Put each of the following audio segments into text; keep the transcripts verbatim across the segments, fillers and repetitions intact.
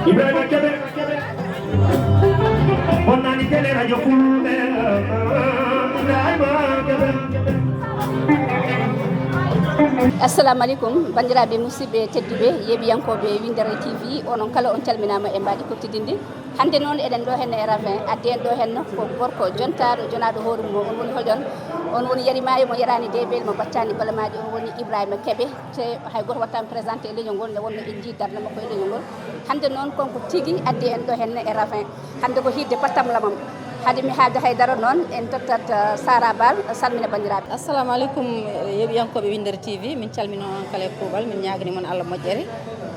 Ibrahima Kebe, bonnani télé radio Fulɓe, Ibrahima Kebe. Assalamu aleykum, banndiraaɓe musidɓe tedduɓe, yeeɓiyankooɓe Winndere T V, onon kala on calminaama e mbaadi kottidinndi. Hannde noon eɗen ɗo henne e Ravin, addi en ɗo henno ko gorko jontaaɗo, jonaaɗo hoore mum, on woni hoƴon, on woni yari maayo mo yaraani deeɓel, mo baccaani balamaaji, on woni Ibrahima Kebe. Te hay gooto wattaama présenté e leñol ngol, nde wonno en njii darnde makko e leñol ngol. Hannde noon, kanko tigi addi en ɗo henne e Ravin. Hannde ko hiirde pattam lamam. Hade mi haalde haydara noon, en tottat, eh, Sara Bal, salmina banndiraaɓe. Assalamu aleykum, eh, yeeɓiyankooɓe Winndere T V, min calmina on kala e kuuɓal, min ñaagani mon Allah moƴƴere.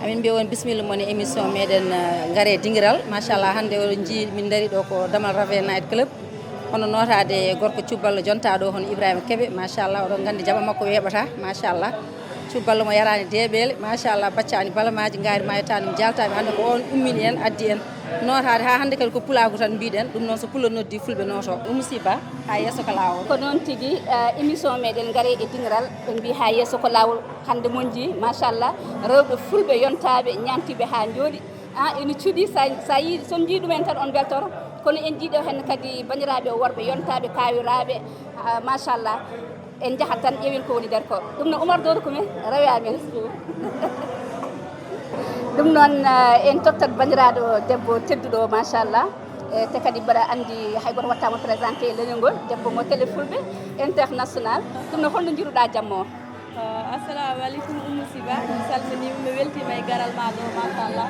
Amin mbiya on bisimilla mon e émission meɗen, eh, Ngare Dingiral. Machallah, hannde oɗon njii min ndari ɗo ko Damal Ravin Night Club. Hono nootaade e gorko cubballo jontaaɗo hono Ibrahima Kebe, machallah, oɗon nganndi jaɓa makko weeɓata, machallah. Cubballo mo yaraani deeɓeele, machallah, baccaani balamaaji, ngaari maayo taanum jaaltaami, hannde ko on ummini en, addi en. Nootaade haa hannde kadi ko pulaagu tan mbiɗen, ɗum noon so pullo noddi fulɓe nooto. Umu Siba, haa yeeso ko laawol. Ko noon tigi, eh, émission meɗen Ngare e Dingiral, ɓe mbii haa yeeso ko laawol, hannde mon njii, machallah, rewɓe fulɓe yontaaɓe, ñaantiiɓe haa njooɗi. Ah, ina cuuɗi, sa, sa yii, so njii ɗumen tan on mbeltoto, kono en njii ɗo heen kadi banndiraaɓe worɓe yontaaɓe, kaawiraaɓe, ah, machallah. En njahat tan ƴeewen ko woni nder ko. Ɗum no Oumar Doro Kume, rewe amen. Ɗum noon, eh, en tottat banndiraaɗo debbo tedduɗo, machallah. E te kadi mbaɗa anndi hay gooto wattaama présenté e leñol ngol, debbo mo télé fulɓe international. Ɗum no holno njiruɗaa jamma o? Ah, assalamu aleykum, Oumou Siba. Mi salminiima, mi weltiima e garal maa ɗo, machallah.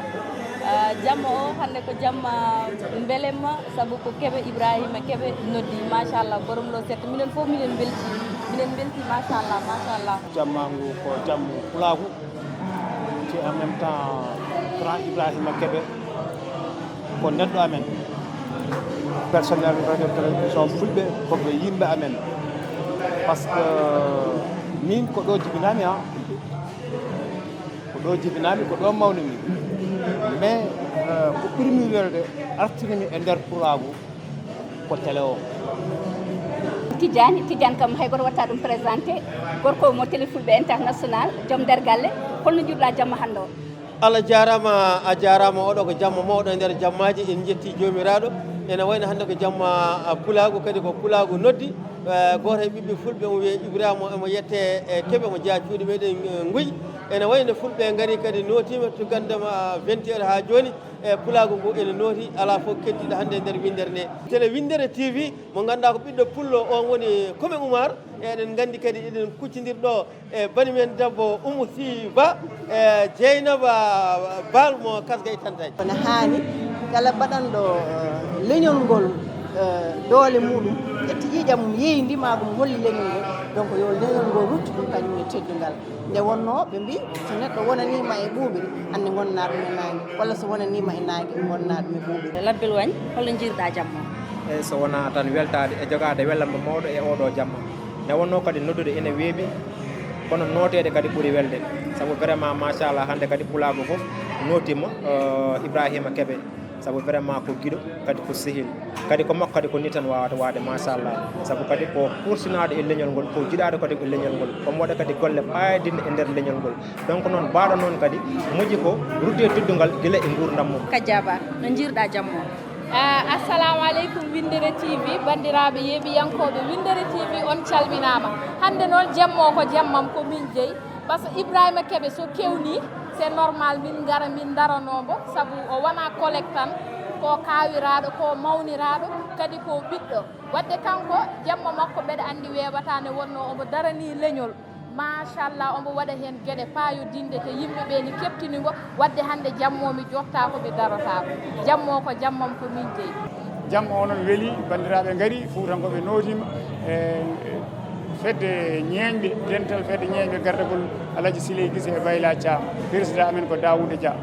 Ah, jamma o hannde ko jamma mbelemma, sabu ko Kebe Ibrahima Kebe noddi, machallah, borom lo sette. Minen fof minen mbeltii, minen mbeltii, machallah, machallah. Jamma ngu ko jamma pulaagu, ci en même temps grand Ibrahima Kebe ko neɗɗo amen. Personnel radio télévision fulɓe ko ɓe yimɓe amen. Par ce que min ko ɗo jibinami ha, ko ɗo jibinami, ko ɗo mawnimi. Mais, euh, ko ɓurmi welde artinimi e nder pulaagu ko télé o. Tidiane, Tidiane kam hay gooto watta ɗum présenté, gorko mo télé fulɓe international, joom nder galle. Holno njiruɗa jamma hannde o? Allah jaaraama, a jaaraama. Oɗo ko jamma mawɗo e nder jammaaji. En njetti Joomiraaɗo. Ene wayno hannde ko jamma, a, pulaagu, kadi ko pulaagu noddi. Eh, gooto e ɓiɓɓe fulɓe, omo wiyee Ibrahima, omo yettee, eh, Kebe, omo jeyaa cuuɗi meɗen, eh, Nguy. Ene wayno fulɓe ngari kadi nootiima to gandema vingt heures haa jooni. E pulaagu ngu ene nooti, alaa fof keddiiɗo hannde e nder winndere nde. Télé Winndere T V, mo ngannduɗaa ko ɓiɗɗo pullo, on woni Kome Oumar. Eɗen nganndi kadi eɗen kuccondir ɗo e bani men debbo Oumou Sy Ba, e Dieynaba Baal mo Kasga e Tantaji. Kono haani kala baɗanɗo, eh, leñol ngol, eh, doole muɗum, ƴetti ƴiiƴam mum, yeeyndi ma ɗum holli leñol ngol, donc yo leñol ngol ruttu ɗum kañum e teddungal. Nde wonnoo ɓe mbii, so neɗɗo wonaniima e ɓuuɓri, anndi ngonnaa ɗum e naange, walla so wonaniima e naange, ngonnaa ɗum e ɓuuɓri. Labbel Wañ, holno njiiruɗaa jamma o? Eyi, so wonaa tan weltaade e jogaade wellamma mawɗo e oɗo jamma. Nde wonnoo kadi noddude ene weeɓi, kono nooteede kadi ɓuri welde. Sabu vraiment, machallah, hannde kadi pulaagu fof nootiima, eh, Ibrahima Kebe. Sabu vraiment ko giɗo, kadi ko sehil, kadi ko makko, kadi ko ni tan wawata waade, machallah. Sabu kadi ko kursinaaɗo e leñol ngol, ko jiɗaaɗo kadi ko leñol ngol, omo waɗa kadi golle paayodinɗe e nder leñol ngol. Donc noon, baɗa noon kadi moƴƴi ko rutde e teddungal gila e nguurndam mum. Kajaba, no njiiruɗaa jamma o? Ah, assalamu aleykum, Winndere T V, banndiraaɓe yeeɓiyankooɓe Winndere T V, on calminaama. Hannde noon, jamma o ko jammam, ko min jeyi. Par ce que Ibrahima Kebe so kewnii, c'est normal min ngara, min ndaranoo mbo, sabu o wonaa collègue tan, ko kaawiraaɗo, ko mawniraaɗo, kadi ko ɓiɗɗo. Waɗde kanko, jamma makko mbeɗa anndi weeɓataa, nde wonnoo omo daranii leñol. Machallah, omo waɗa heen geɗe paayodinɗe, te yimɓe ɓe ne keɓtini mbo. Waɗde hannde jamma o mi jottaako, mi darotaako. Jamma o ko jammam, ko min jeyi. Jamma o noon weli, banndiraaɓe ngari, Fuutankooɓe nootiima. E, fedde ñeeñɓe, dental fedde ñeeñɓe gardagol Alhaji Siley Gise e Bayla Thiam, président amen ko Daouda Dia.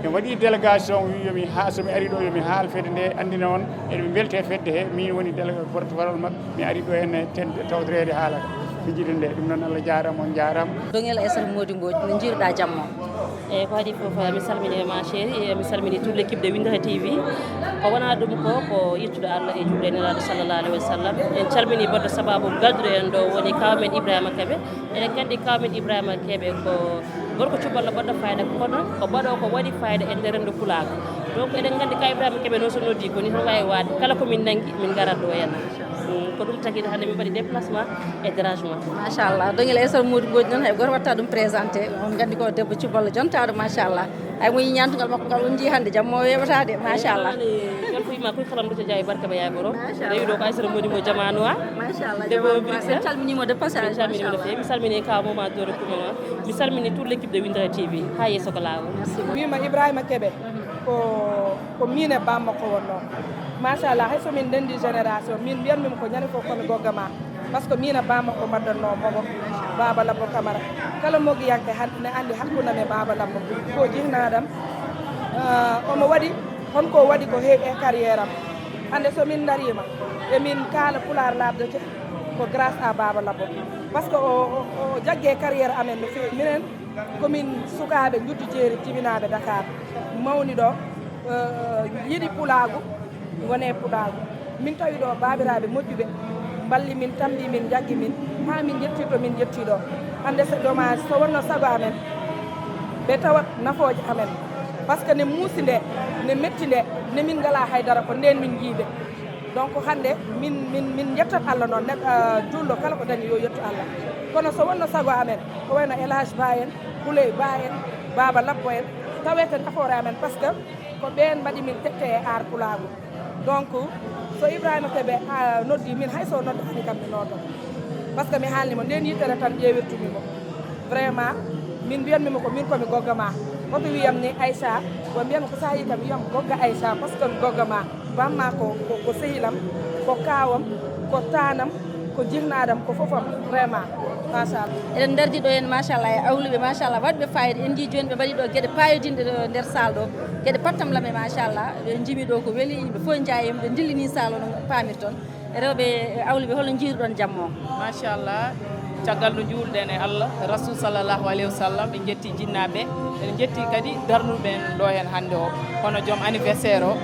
En waɗi délégation, wi yomi ha, so mi ari ɗo yomi haal fedde nde, anndina on eɗen mbelti e fedde he, min woni délégué porte-parole maɓɓe, mi ari ɗo henne ten-, tawtoreede haala fijirde nde. Ɗum noon, Allah jaaraama, on jaaraama. Doŋel Aissata Mody Mbodj, no njiiruɗaa jamma o? Eyi, ko adii fof, mi salminiima, ma chérie, e mi salmini toute l'équipe de Winndere T V. Ko wonaa ɗum ko, ko yettude Allah e juulde e Nelaaɗo sallallahu alayhi wa sallam. En calmini baɗɗo sababu gadduɗo en ɗo, woni kaaw men Ibrahima Kebe. Eɗen nganndi kaaw men Ibrahima Kebe ko Gorko cuballo baɗɗo fayida, kono o baɗo ko waɗi fayida e nder renndo pulaagu. Donc eɗen nganndi ka Ibrahima Kebe noon so noddi ko ni tan wawi waade. Kala ko min nangi min ngarat ɗo henna. Mm, ko ɗum tagi hannde min mbaɗi déplacement e dérangement. Machallah, Dongel Aissata Mody Mbodj noon hay goto watta ɗum présenté. On nganndi ko debbo cuballo jontaɗo, machallah. Hay mo yi ñaantugal makko ngal on jii hannde jamma o weeɓata de, machallah. Ngal ko yima koy kalam ɗo to jaawi barka ɓe yaay borom. Machallah. Rewi ɗo ko Aissata Mody mo jamaanu wa. Machallah, debbo jamaanu wa. Brixel. Min calminimo de passage, min calminimo no machallah. Feewi. Mi salmini kaw mo ma dore kuma ma. Mi salmini tout l'équipe de Windere T V. Ha yeeso ko laawol. Merci beaucoup. Wima Ibrahima Kebe. Ko, ko min e bammakko wonno. Machallah, hay so min ndendi génération, min mbiyatmi mo ko ñande fof komi gogga ma. Par ce que min e bammakko mbaɗdanno mogo, Baba Labbo Camara. Kala mogiyanke hannde ne anndi hakkunde am e Baba Labbo. Ko jihnaɗam. Ah, omo waɗi, honko waɗi ko heewi e carrière am. Hannde so min darima, e min kaala pulaar laaɓde te, ko grâce à Baba Labbo. Par ce que o, o, o jagge carrière amen no feewi. Minen, ko min sukaaɓe njuddu jeeri jibinaaɓe Dakar, mawni ɗo, eh, yiɗi pulaagu, ngone pulaagu. Min tawi ɗo baabiraaɓe moƴƴuɓe, mballi min, tambi min, njaggi min, haa min njetti to min njetti ɗo. Hannde c'est dommage, so wonno sago amen, ɓe tawat nafooje amen. Par ce que ne muusi nde, ne metti nde, ne min ngalaa haydara, ko ndeen min njiiɓe. Donc hannde min, min, min njettat Allah noon, neɗɗo, ah, juulɗo kala ko dañi yo yettu Allah. Kono so wonno sago amen, ko wayno El Hadj Ba en, Houleye Ba en, Baba Labbo en, taweten nafoore amen, par ce que ko ɓeen mbaɗi min tette e aar pulaagu. Donc so Ibrahima Kebe, ah, noddi min, hay so noddaani kam mi nooto. Par ce que mi haalni mo ndeen yittere tan ƴeewirtumi mo. Vraiment, min mbiyatmi mo ko min komi gogga ma. Hoto wiyam ni Aïcha, ko mbiyatmi ko sa yi kam wiyam gogga Aïcha, par ce que mi gogga ma. Bamma ko, ko, ko sehilam, ko kaawam, ko taanam, ko jihnaɗam, ko fofam, vraiment. Machallah. Eɗen ndardi ɗo en, machallah, e awluɓe, machallah, waɗɓe fayida. En nji jooni ɓe mbaɗi ɗo geɗe payodinɗe ɗo nder salle ɗo. Geɗe pattam lame, machallah. Ɓe njimi ɗo ko weli, yimɓe fof njaayima, ɓe ndillini salle o no paamirton. Rewɓe, e awluɓe, holno njiiruɗon jamma o? Machallah, caggal no njuulɗen e Allah, Rasul sallallahu alayhi wa sallam, en njetti jinnaaɓe, en njetti kadi darnuɓe en ɗo heen hannde o, hono joom anniversaire o,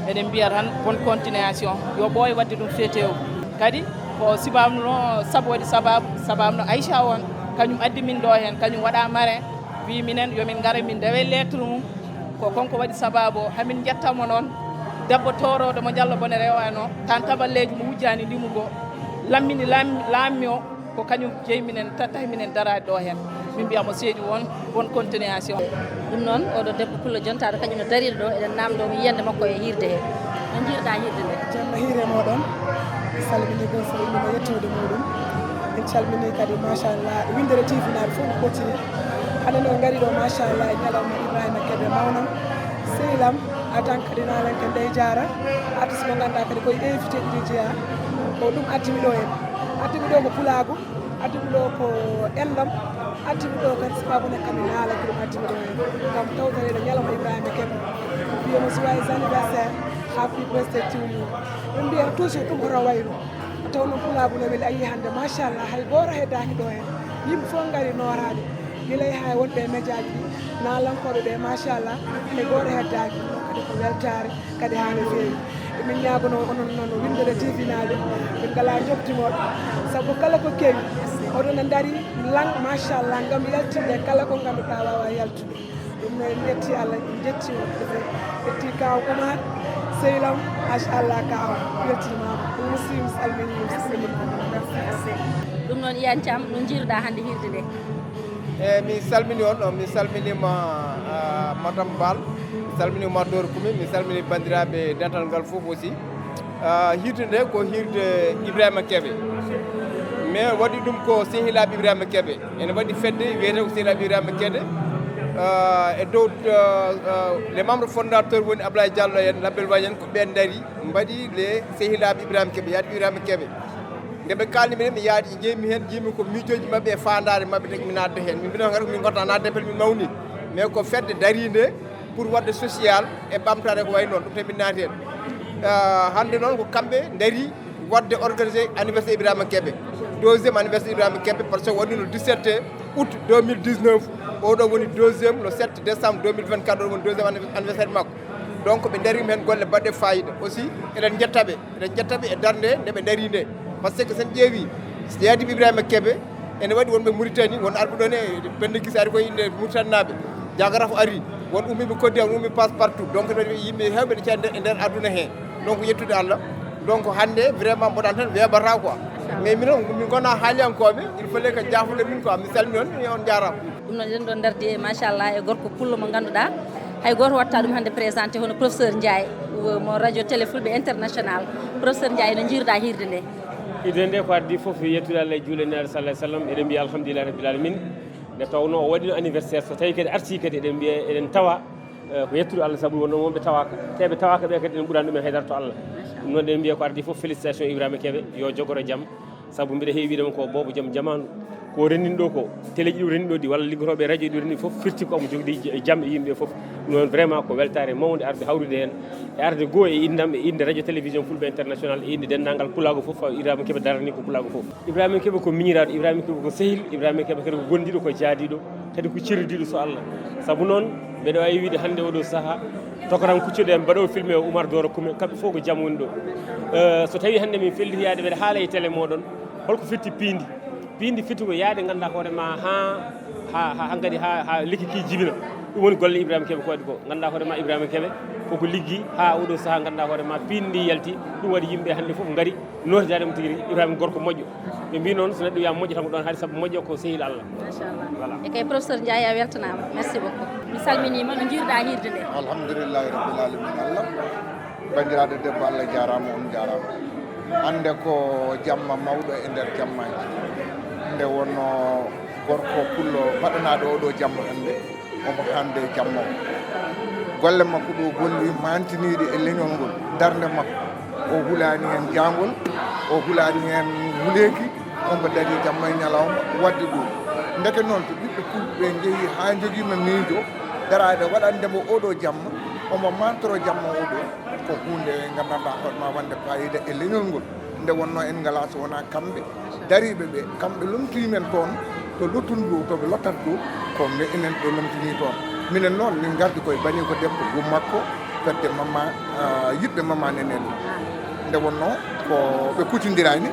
eɗen mbiya tan bonne continuation, yo ɓooy waɗde ɗum féetewo. Kadi ko sibaabu no, sabu waɗi sababu, sababu no Aïcha on, kañum addi min ɗo heen, kañum waɗa marraine, wi minen yo min ngara min ndewe lettre mum, ko kanko waɗi sababu o, hamin njettamo noon, debbo toorooɗo mo Jallo Bone rewano, tan taballeejo mo wujjaani ndimugol, lammini laam-, laammi o, ko kañum jeyi minen, ta-, tawi minen daraade ɗo heen. Min mbiya mo seeɗi won, bonne continuation. Ɗum noon, oɗo debbo pullo jontaaɗo, kañum no dariiɗo ɗo, eɗen naamndoo mo yiyannde makko e hiirde he. No njiiruɗaa hiirde nde? Jamma hiire mooɗon. En calminii gooto fof innde mum e yettoode muɗum. En calminii kadi, machallah, winndere T V naaɓe fof no kottiri. Hannde noon ngari ɗo, machallah, e ñalawma Ibrahima Kebe mawnam, sehil am, en tant que kadi naalanke Ndeye Diarra, artiste mo ngannduɗaa kadi ko e invité ɗiɗi jeyaa. Ko ɗum addi mi ɗo heen. Addi mi ɗo ko pulaagu, addi mi ɗo ko enɗam, addi mi ɗo kadi sababu ne kam mi naalanke, ɗum addi mi ɗo heen. Ngam tawtoreede ñalawma Ibrahima Kebe. Mbiyamo joyeux anniversaire, happy birthday to you. Min mbiya toujours ɗum hoto wayru. Taw noon pulaagu no weli, a yii hannde, machallah, hay gooto heddaaki ɗo heen. Yimɓe fof ngari nooraade, gila e haa e wonɓe e mejaaji ɗi, naalankooɓe ɓe, machallah, hay gooto heddaaki. Ɗum kadi ko weltaare, kadi haa no feewi. Emin ñaagonoo onon noon, winndere T V naaɓe, min ngalaa njoɓdi mooɗon. Sabu kala ko kewi, oɗon no ndarii lan, machallah, ngam yaltinde kala ko ngannduɗaa waawaa yaltude. Ɗum noon, en njetti Allah, en njetti on kadi, en njetti Kaaw Oumar, sehil am, machallah, Kaaw, weltiima. Ɗum aussi, mi salminii, mi salminiima. Merci, merci. Ɗum noon, Iyane Thiam, no njiiruɗaa hannde hiirde nde? Eeyi, mi salminii on, mi salminiima, ah, Madame Bal, mi salminiima Doro Kumi, mi salminii banndiraaɓe dental ngal fof aussi. Ah, hiirde nde ko hiirde Ibrahima Kebe. Mais waɗi ɗum ko sehilaaɓe Ibrahima Kebe. Ene waɗi fedde wiyetee ko sehilaaɓe Ibrahima Kebe. Ah, e dow, ah, ah, les membres fondateurs woni Ablaye Diallo en, Label Wagne en, ko ɓeen ndarii, mbaɗi les sehilaaɓe Ibrahima Kebe, yaade Ibrahima Kebe. Nde ɓe kaalni minen, mi yaadi, ƴeewmi heen, ƴeewmi ko miijooji maɓɓe e faandaare maɓɓe, tagi mi naatde heen. Min mbino, "Ngar min ngota naatde, pellet min mawni." Mais ko fedde dariinde pour waɗde social e ɓamtaare ko wayi noon, ɗum tan min naati heen. Ah, hannde noon ko kamɓe ndarii waɗde organisé anniversaire Ibrahima Kebe, deuxième anniversaire Ibrahima Kebe, par ce que waɗi no dix-sept août deux mille dix-neuf, oɗo woni deuxième, le sept décembre deux mille vingt-quatre, oɗo woni deuxième anniv-, anniversaire makko. Donc ɓe ndarii heen golle baɗɗe fayida aussi, eɗen njetta ɓe, eɗen njetta ɓe e darnde nde ɓe ndarii nde. Par ce que so en ƴeewi, so yaadiiɓe Ibrahima Kebe, Ene waɗi wonɓe Mauritanie, won arɓe ɗon e Penda Guissé ari koye inde Mauritanie naaɓe. Jagaraf ari, won ummiiɓe Côte d'Ivoire, ummi passe partout. Donc ene waɗi yimɓe heewɓe ne caa nder, nder aduna he. Donc yettude Allah. Donc hannde vraiment mboɗan tan weeɓata quoi. Mais minen min ngona haaliyankooɓe, il fallait que jaafuɗo min quoi. Mi salmini on, e on njaaraama. Ɗum noon eɗen ɗo ndardi e machallah e gorko pullo mo ngannduɗaa hay gooto watta ɗum hannde présenté hono professeur Ndiaye, mo radio télé fulɓe international. Professeur Ndiaye, no njiirɗa hiirde nde? Hiirde nde ko addi fof yettude Allah e juule Naaɗo sallah sallam, eɗen mbiya alhamdulillahi rabbil alamin. Nde tawno o waɗino anniversaire, so tawi kadi arti kadi eɗen mbiya eɗen tawa, eh, ko yettude Allah sabu wonno wonɓe tawaka, te ɓe tawaka ɓe kadi ene ɓurani ɗumen haydara to Allah. Ɗum noon eɗen mbiya ko addi fof félicitation Ibrahima Kebe, yo jogoro jam. Sabu mbiɗa heewi wiide mo ko boobo joom jamaanu. Ko renndini ɗo ko teleji ɗum renndini ɗo ɗi walla liggotooɓe radio ɗi renndini fof firti ko omo jogdi jam e yimɓe fof. Ɗum noon vraiment ko weltaare mawnde arde hawrude heen e arde goo e inndam e innde radio télévision fulɓe international e innde denndaangal pulaagu fof. Ibrahima Kebe darani ko pulaagu fof. Ibrahima Kebe ko miñiraaɗo, Ibrahima Kebe ko sehil, Ibrahima Kebe kadi ko gondiiɗo, ko jaadiiɗo, kadi ko cirdiiɗo so Allah. Sabu noon mbeɗa waawi wiide hannde oɗo sahaa tokoram kuccuɗo en mbaɗo filmé o Oumar Doro Kume, kamɓe fof ko jam woni ɗo. Eh, so tawi hannde min felliti yaade mbeɗa haala e télé moɗon, holko firti piindi? Piindi firti ko yaade ngannduɗaa hoore ma ha, ha, ha, hankadi ha, ha lekki ki jibina. Ɗum woni golle Ibrahima Kebe ko waɗi ko. Ngannduɗaa hoore ma Ibrahima Kebe koko liggi ha oɗo sahaa ngannduɗaa hoore ma piindi ndi yalti. Ɗum waɗi yimɓe hannde fof ngari nootidade mo tigi rigi. Ibrahima gorko moƴƴo. Ɓe mbi noon so neɗɗo wiyama moƴƴo tan ko ɗon haɗi sabu moƴƴo ko sehil Allah. Machallah. Voilà. E kay professeur Ndiaye a weltanama. Merci beaucoup. Mi salminima, no jiirɗa hiirde nde? Alhamdulillahi rabbil alamin Allah. Bandiraɗo debbo Allah jarama, on jarama. Hande ko jamma mawɗo e nder jammaji. Nde wonno gorko pullo baɗanaɗo oɗo jamma hande. Omo hannde jamma o. Golle makko ɗo golli mantiniiɗe e leñol ngol, darnde makko. O hulaani heen jaangol, o hulaani heen wuleeki, omo darii jamma e ñalawma waɗde ɗum. Ndeke noon, so ɓiɓɓe fulɓe ɓe njehii haa njogiima miijo, daraade waɗande mo oɗo jamma, omo mantoro jamma oɗo, ko huunde nde nganndanɗaa hoore maa wonde faayiida e leñol ngol. Nde wonnoo en ngalaa so wonaa kamɓe dariiɓe ɓe, kamɓe lomtii men toon to lottundu to ɓe lottata to, ko mbe enen ɓe lomtinii toon. Minen noon min ngardi koye banii ko debbo gum makko, fedde Mama, ah, yiɗɓe Mama Nene ɗum. Nde wonnoo ko ɓe kucindiraani,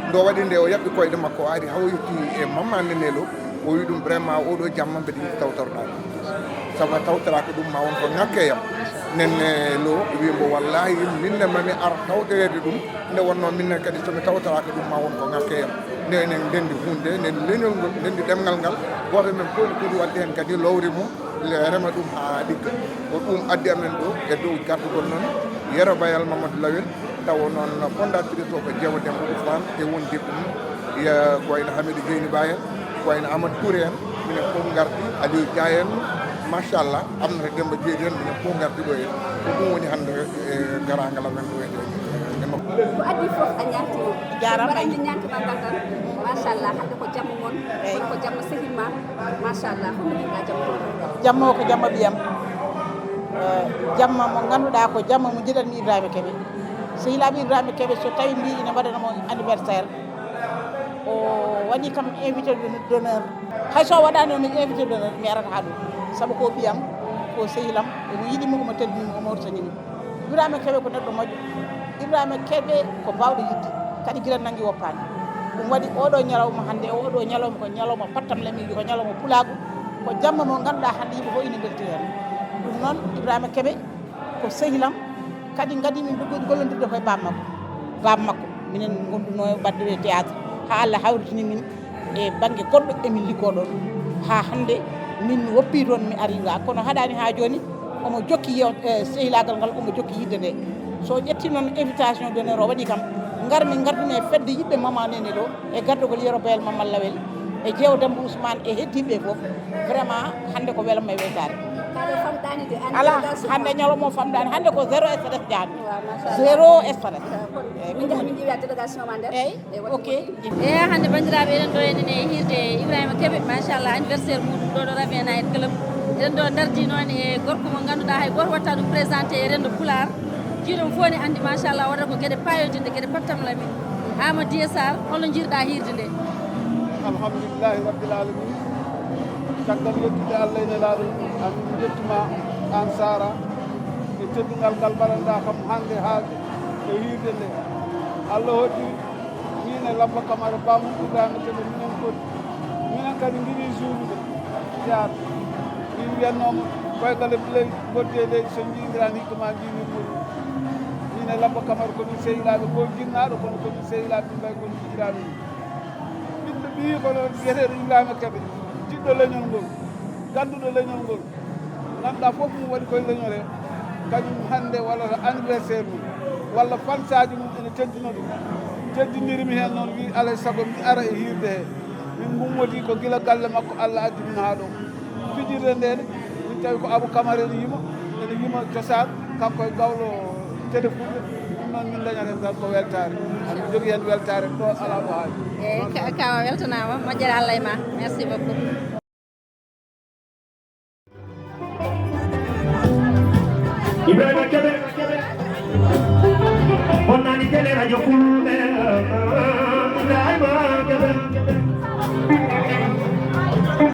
ndo waɗi nde o yaɓɓi koyɗe makko, o ari hawriti e Mama Nene Lo, o wi ɗum vraiment oɗo jamma mbeɗa yiɗi tawtorɗaa ɗum. Sabu a tawtoraaka ɗum ma won ko ŋakke yam. Nene Lo wi mbo wallahi minne mami ar tawtoreede ɗum. Nde wonnoo minen kadi so mi tawtoraaka ɗum ma won ko ŋakke yam. Nde enen ndenndi huunde, ndenndi leñol ngol, ndenndi ɗemngal ngal. Gooto men fof ne foti waɗde heen kadi lowre mum, le-, rema ɗum haa ɗigga. Ko ɗum addi amen ɗo e dow gardugol noon Yero Bayal Mamadou Lawel, tawa noon fondatrice o ko Jeewo Demba Ousmane e wondiɓɓe mum, ya ko wayno Hamidou Dieyni Ba en, ko wayno Amadou Touré en, minen fof ngardi, Aliou Dia en, machallah, Aminata Demba Jeeji en, minen fof ngardi ɗo e, ko ɗum woni hannde, e, garaangal amen ɗo e, e makko. Ko adii fof a ñaagtiima. Jaaraama. Mbaɗa anndi ñaagtiima ngal tan, machallah, hannde ko jamma mon, eey, kono ko jamma sehil ma, machallah, holno njiɗɗa jamma mon? Jamma o ko jamma ɓiyam. Eh, jamma mo ngannduɗaa ko jamma mo njiɗatmi Ibrahima Kebe. Sehilaaɓe Ibrahima Kebe so tawi mbi ina mbaɗana mo anniversaire, o waɗi kam invité d'honneur. Hay so waɗaani o invité d'honneur, mi arata haa ɗum. Sabu ko ɓiyam, ko sehilam, omo yiɗi mo, omo teddini mo, omo horsanini mo. Ibrahima Kebe ko neɗɗo moƴƴo. Ibrahima Kebe ko baawɗo yiɗde, kadi gila nanngi woppaani. Ɗum waɗi oɗo ñalawma hannde, oɗo ñalawma ko ñalawma pattam lamiijo, ko ñalawma pulaagu, ko jamma mo ngannduɗaa hannde yimɓe fof ina mbelti heen. Ɗum noon, Ibrahima Kebe ko sehilam, kadi ngadi min ɗo gollondirde koye baaba makko. Baaba makko, minen ngondunoo e waɗde e théâtre, haa Allah hawritini min e bannge goɗɗo, emin liggoo ɗoon. Haa hannde min woppi toon, mi arii ga. Kono haɗaani haa jooni, omo jokki yew-, e sehilaagal ngal, omo jokki yiɗde nde. So o ƴetti noon invitation d'honneur o waɗi kam, ngar min ngardumi e fedde yiɗɓe Mama Nene ɗo, e gardagol Yero Bayal Mamal Lawel, e Jeewo Demba Ousmane, e heddiiɓe fof, vraiment, hannde ko welamma e weltaare. Kaɗo famɗaani de, an. Alaa, délégation hannde ma. Ñalawma o famɗaani, hannde ko zéro stress jaami. Waaw, machallah. Zéro stress. Waaw, kono eeyi, min njaha min ƴeewa délégation ma nder. Eeyi, eewa ok. Eeyi, hannde banndiraaɓe, eɗen ɗo enen e hiirde Ibrahima Kebe, machallah, anniversaire muɗum ɗo ɗo Raven Night Club. Eɗen ɗo ndardi noon e gorko mo ngannduɗaa hay gooto watta ɗum présenté e renndo Pulaar. Jiiɗon fof ne anndi, machallah, wonata ko geɗe paayodinɗe, geɗe pattam lami. Amadou Dié Sarr, holno njiirɗa hiirde nde? Alhamdulillahi rabbil alamin. Caggal yettude Allah e Nelaaɗo, amin njettuma aan Sara e teddungal ngal mbaɗanɗa kam hannde haa e hiirde nde. Allah hoddiri min e Labba Kamara, Bamum Ibrahima Kebe, minen koni Minen kadi ngiɗi juulude yaar. Min mbiyatnoomo koygal e Biley, ngoddee leydi, so njiidiraa hikka ma njiidir muɗum. Min e Labba Kamara ko min sehilaaɓe, ko jinnaaɗo kono ko min sehilaaɓe, min mbayi ko min jinnaaɓe. Ɓiɗɗo ɓiyi ko noon biyeteeɗo Ibrahima Kebe, jiɗɗo leñol ngol, gannduɗo leñol ngol. Ngannduɗaa fof mum waɗi koye leñol he, kañum hannde walla anniversaire mum, walla fansaaji mum ene teddino ɗum. Teddindirmi heen noon, wi alay sago mi ara e hiirde he. Min ngummodii ko gila galle makko, Allah addi min haa ɗo. Fijirde nde ne, min tawi ko Abou Camara ene yima, ene yima cosaan, kanko e gawlo Tede Fulɓe. Ɗum noon min dañata heen tan ko weltaare. Amin jogii heen weltaare ɗo alaa ɗo haaji. Eeyi, ka-, kawa weltanaama, moƴƴere Allah e ma. Merci beaucoup. Ibrahima Kebe, bonnani télé radio Fulɓe.